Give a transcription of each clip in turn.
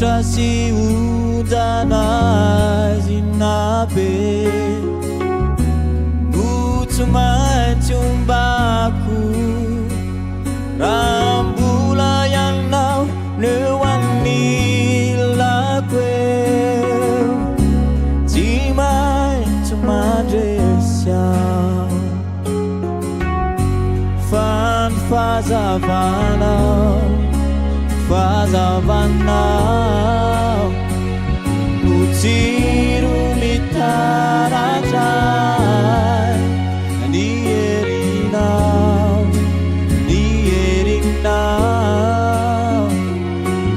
Rivotra sy onjana aizina be no tsy maintsy ombako raha mbola ianao no eo anilako eo. Tsy maintsy mandresy aho fa ny fahazavanao, fahazavanao no jiro mitaratra ny herinao, ny herinao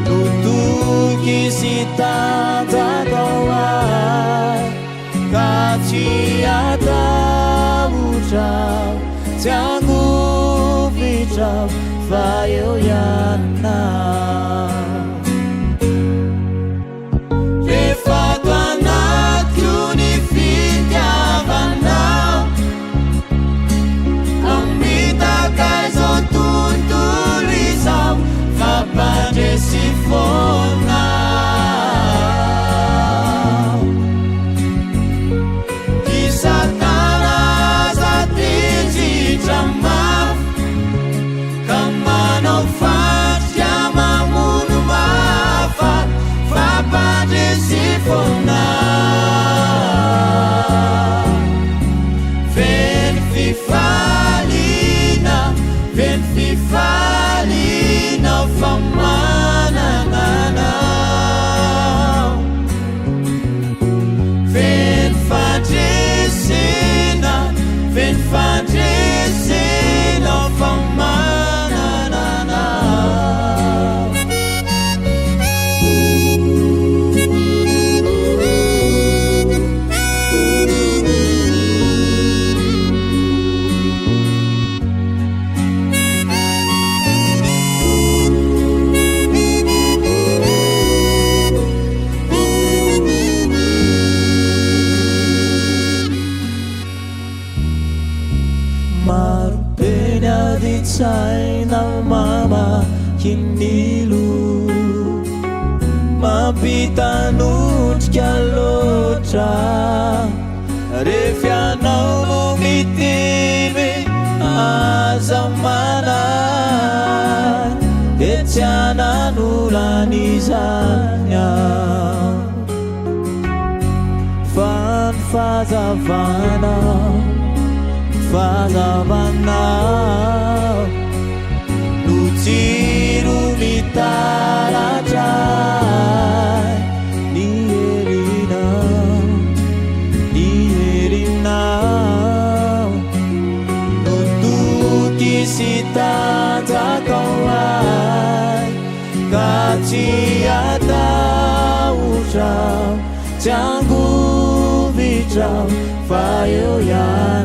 no toky sy tanjaka ho ahy ka tsy hatahotra aho, tsy hangovitra aho fa eo ianao. Rehefa ato anatiko ny fitiavanao, mamitaka izao tontolo izao fa mpandresy foana aho. I Satana aza tezitra mafy ka manao fandrika mamono mahafaty fa mpandresy foana aho. Feno fifaliana, feno fifaliana fa manana anao. Feno fandresena, feno fandresena fa manana anao. Maro be ny adin-tsaina mamaky ny loha, mampitanondrika loatra. Rehefa ianao no miteny hoe aza manahy, dia tsy hanan'olana izany aho. Fa ny fahazavanao, ny fahazavanao no jiro mitaratra ahy. Ny herinao, ny herinao no toky sy tanjaka ho ahy ka tsy hatahotra aho, tsy hangovitra aho fa eo ianao.